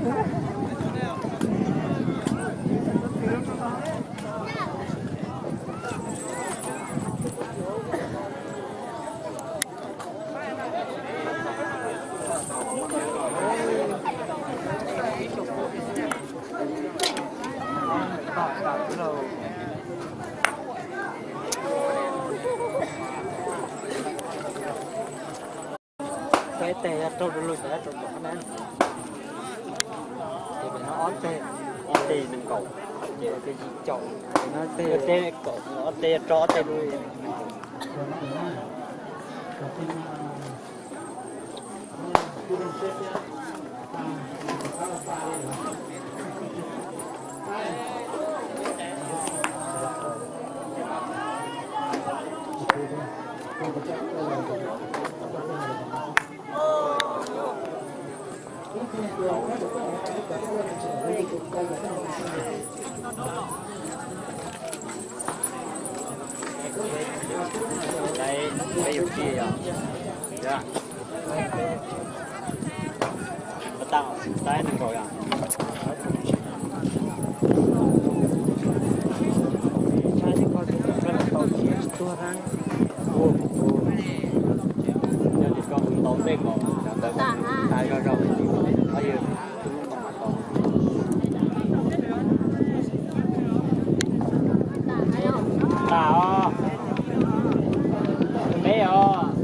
Ib teg rau lus lus xyov rau tom qab na. Ces pem no ob teg, ob teg nees nkaum, ces yim caum, ob teg rau ob teg lus. Tas os. Peb os.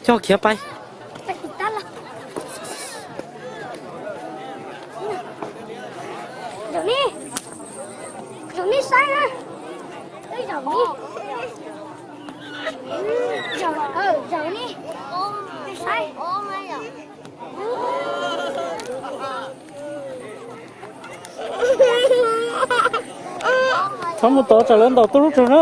Coj khiav pais. Zaum ni, zaum ni saib na. Zaum ni, zaum, zaum ni saib. Txhob mus tod, tsam lawv ntaus tub lub rog na.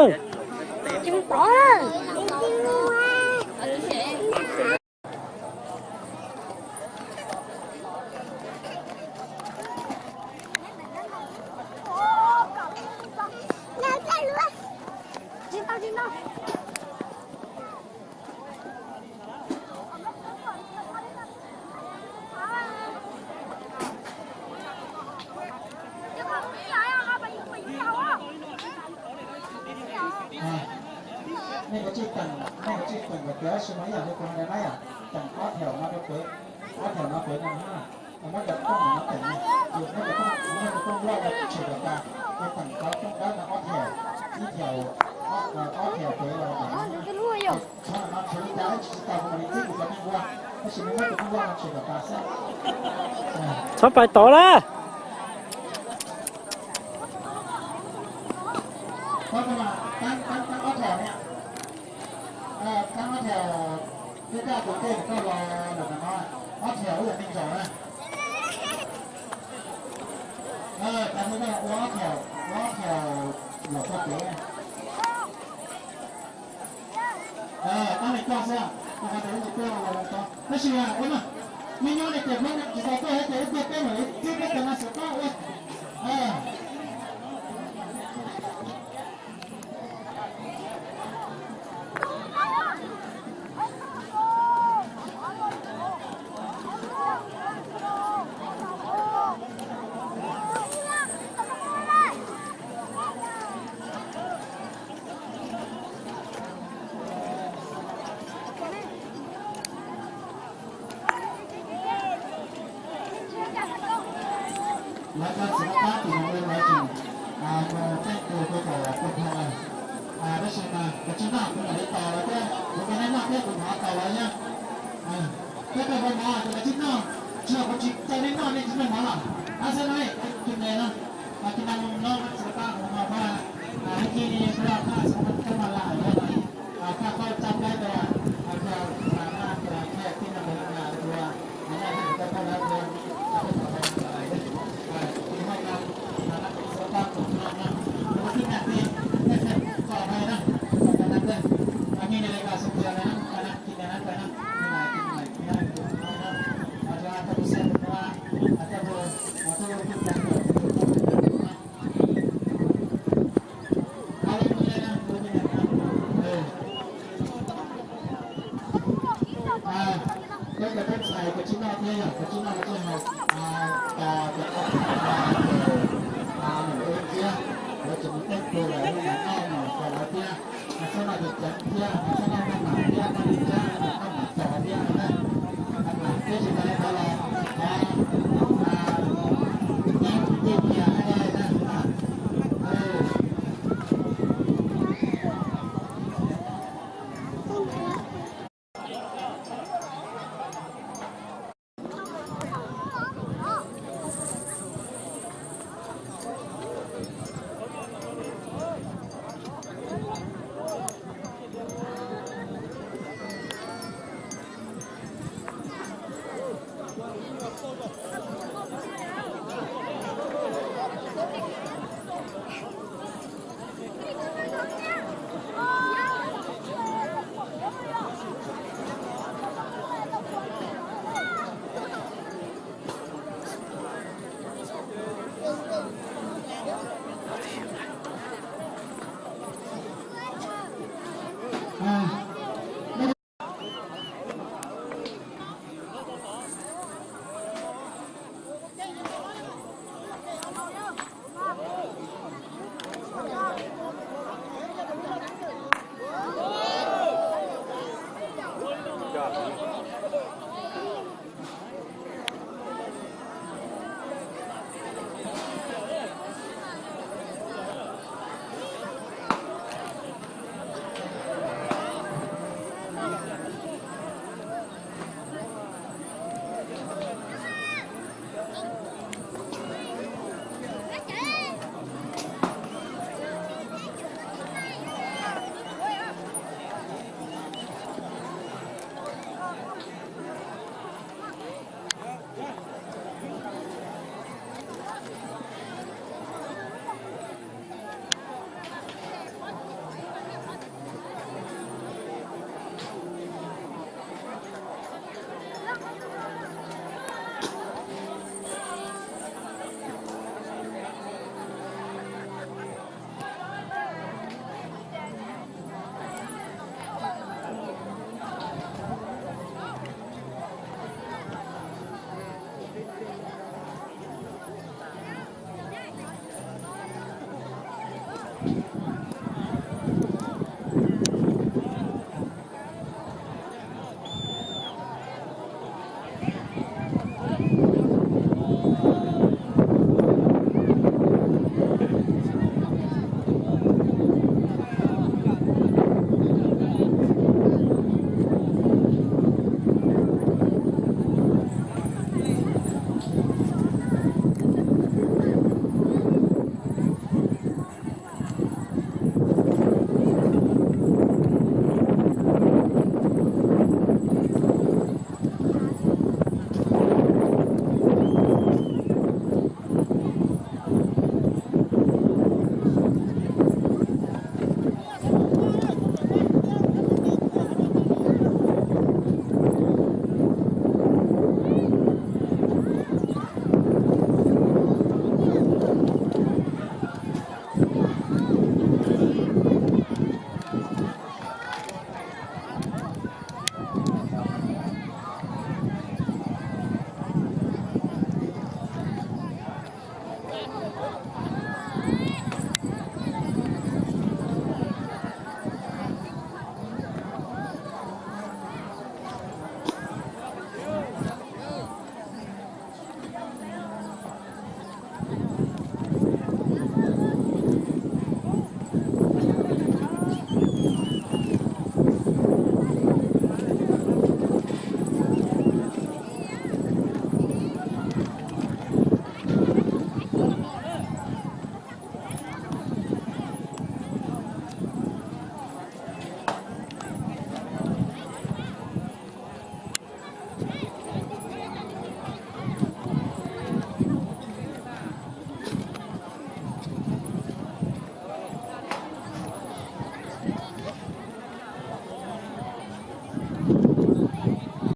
Nej kav tsij teem, nej kav tsij teem kom tiav sis mas ib yam li kuv hais na yom, teem ob thaum no rau pem, ob thaum no pem no na, muab cov tooj no teem, muab cov tooj, muab cov tooj loj no tshem kom tas, teem cov tooj dawb no ob thaum, ib thaum, ob thaum pem los teem. Txhob no tshuav li cas tsis tau kuv mam li txib kuv cov neeg ua, tab sis muab cov tooj loj no tshem kom tas xwb. Txhob pais tod lawm. Koj mas, tab, tab, tab ob thaum ne, tab ob thaum, twb kaj tus tej koj los lawm no, ob thaum wb yog neeg zaum na. Tab mus koj ua ob thaum, ua ob thaum los koj pem. Tab mus koj xwb, koj qhov tias wb mus koj los tod. Tab sis ua no, me nyuam ne tias Hmoob tsis tau tuaj tias wb tuaj peb mam li twb peb cov no xav tob ua. Lawv cov xav tab tim no lawv tseem mus teej tus rau tom tus phoo lawm. Tab sis mas kav tsij noj, kuv mam li tos lawv thiab, kuv nrog nej noj thiab kuv mam tos lawv thiab. Peb koj ua mov ces kav tsij noj, tsis yog kuv tsis txais nej noj nej tsis noj mov los. Ab xab nai tus me no, tus neeg no xav tab kuv no mas, ib chim kuv los thaj xav tab mas lam yuav mas, thaj qhov txaj plaib tus, tus mas mas tus thiaj tij no tus lam tus, mas nej tus tau thaj lawv tus, tus tau thaj lawv tus, tus hoj no, mas xav tab kuv no, kuv tij neeg tij, tij neeg tij, tij neeg tij, tij neeg tij, mas nej li ko xav tias na, mas nej tij neeg na, mas nej tij neeg tij, mas nej tus no, mas tus tus xav tus no, mas tus tus tus tus tus tus Peb cov tub ntxhais kav tsij noj thiab yog kav tsij noj kav tsij haus, tos cov poj niam mus ua tsiab, lawv tseem mus tej tug lawm, noj mus rau lawv thiab, mas txhob noj ceev ceev thiab, mas txhob noj noj mam thiab, noj ceev ceev noj mam txog thiab no na. Mas peb tsis tas li ntawd los, mas, mas, mas,